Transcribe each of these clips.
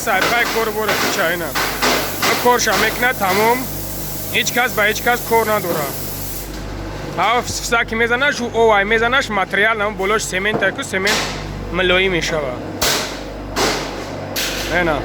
Айпай кор бора куча ина. Корша мекунад, тамом. Ҳеҷ кас ба ҳеҷ кас кор надорад. Ҳа, ки мезанаш, ӯ овай мезанаш, материал нам болош семент ку, семент милоӣ мешавад. Ена.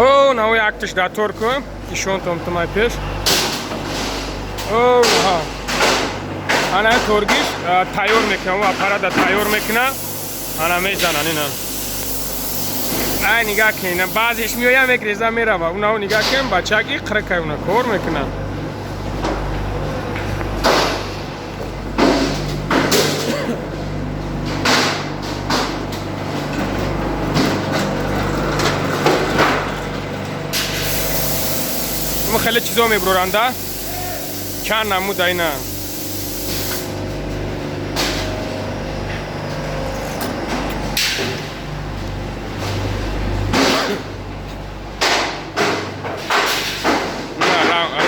О, нао якташ датор ку, ишонтом тумай пеш. О, ҳа. Ана торгиш тайёр мекунам, аппарата тайёр мекуна. Ана мезанан ина. Ай, нигаҳ кун, баъзеш меоям, мекреза, мерава. Унао нигаҳ кун, бачаки қирқай уна кор мекунад. Хеле чизо мебуроранда, чанд намуда ина.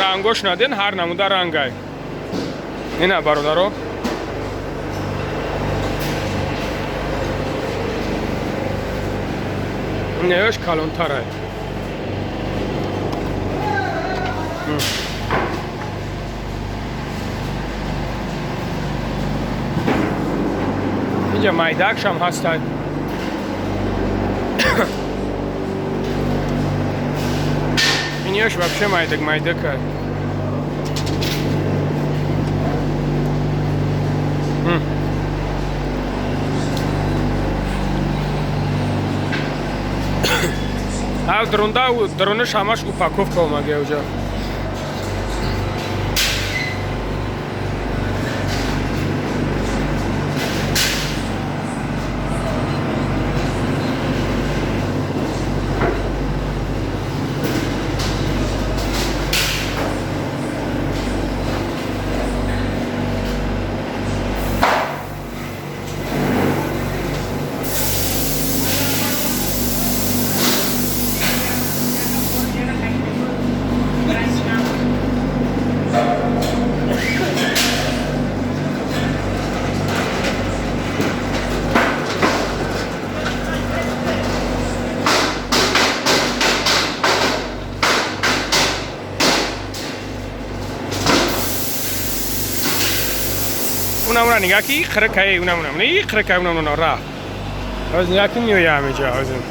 Рангош наден, ҳар намуда рангай ина, бародаро. Неёш калонтарай. Инҷа майдакшам ҳастад. Инёш вообще майдак майдака. Ав дурунда дурунаш ҳамаш упаковка омага уже. Уна нигаҳ ки, қирқай уна, уна и қирқай уна, уна рафт. Ҳозир нигаҳ ки, меоям инҷа ҳозир.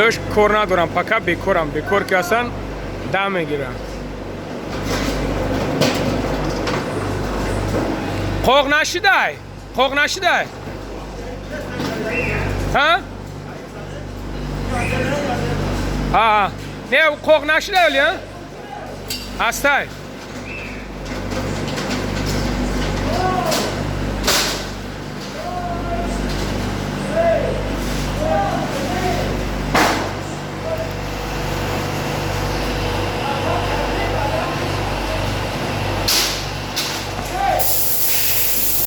Ёш кор надорам, пока бекорам, бекор ки ҳастан, дам мегирам. Қоқ нашидай? Қоқ нашидай? Ҳа? Ҳа. Не, қоқ нашидай оли, ҳа? Ҳастай.